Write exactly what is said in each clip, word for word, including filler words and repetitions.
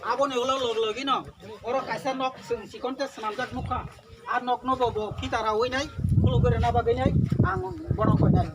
Aboni ulo log logino oro kaisa nok chwng chikon khe swnamjak nukha. A nokno bo, bo phita rawi nai, khulugwi rwna bagwi nai, ang bono koi nai.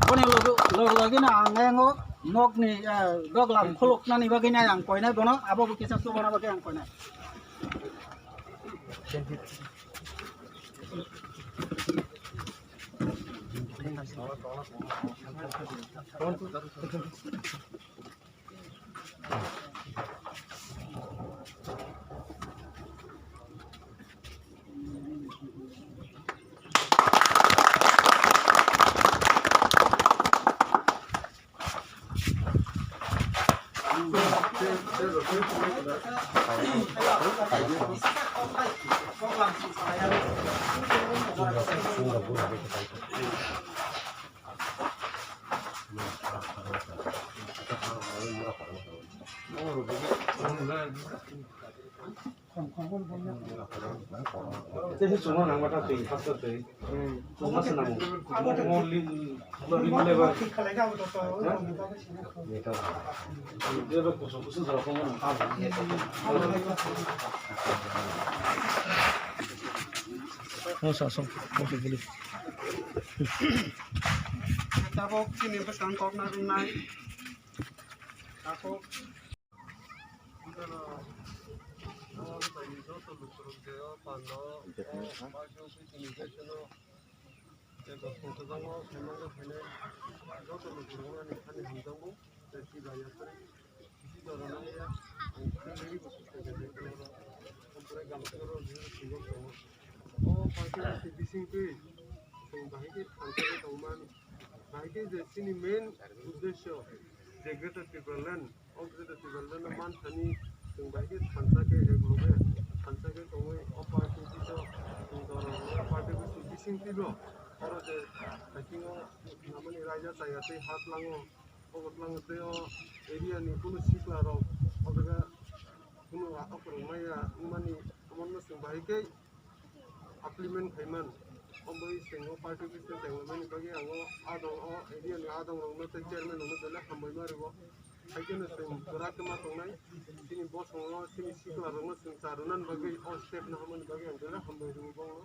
Boni log-, log-, logino ang engo nokni, eh, doglam khuluknani bagwi nai ang koinai bono, abo bo kisa chubana bagwi ang koinai. Tei se chwngno nangma ta twi, hapsa twi. Chwngma se nango. Mo lim, mo lim lebar. Ha? Jeba kusu kusu jora ko mo nang. Oh, sa, sa, oh, sa, buli. Tabok chini bwskang kok narwknai. Tabok. Joto lukurok je o pando, o party office ni bisingo je doskhong kwbangma saimanjak phainai, joto lukurokno ani thani hamjakmung, tei chibaiya phai, bisi jorano ya, ang thangwi bo swkang khe je kheno oro, ompore gamsokoro je swngwk tongo. O party office ni bisingtwi chwng bahai khe thansa khe tongmani, bahai khe je chini main uddesyo je Greater Tipraland, o Greater Tipraland no manthani chwng bai khe thansa khe ek loge thansa khe tongwi o party bisingo chwng jora rwna party bisingo bising twibo oro je haikingo namani raida chaya tei ha tlango, o tlango tei o area ni kunu sikla rok o jaga kunu akhorok maya wngmani omono chwng bai khe Implement khaiman. Omo bai chwng o party office no tenglamani bagwi ang o adong o area ni adong rok no tei chairman rok no belai hambai ma rwo. Hai kheno chwng kwrak khe ma tongnai. Chini bosong o chini sikla rok no chwng cha rwnani bagwi o step no hamani bagwi ang belai hambai rwo bongno.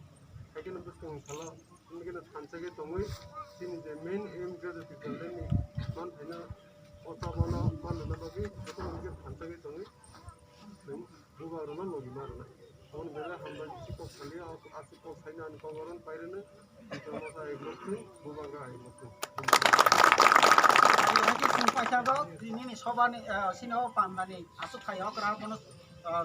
Hai kheno bwskang salo hwnwi kheno thansa khe tongwi chini je main aim Greater Tipraland ni man phaino o tabano man rwna bagwi hai kheno hwnwi kheno thansa khe tongwi chwng Bubagrano logi ma rwnai. Aboni belai hambai bisi kok saliya, aswk kok saina ani kok oro pai rwno. Tei masa ai mokthung, bubagra ai mokthung. Tini ni sobani, ah, sini o pandani aswk khai okra bono, ah,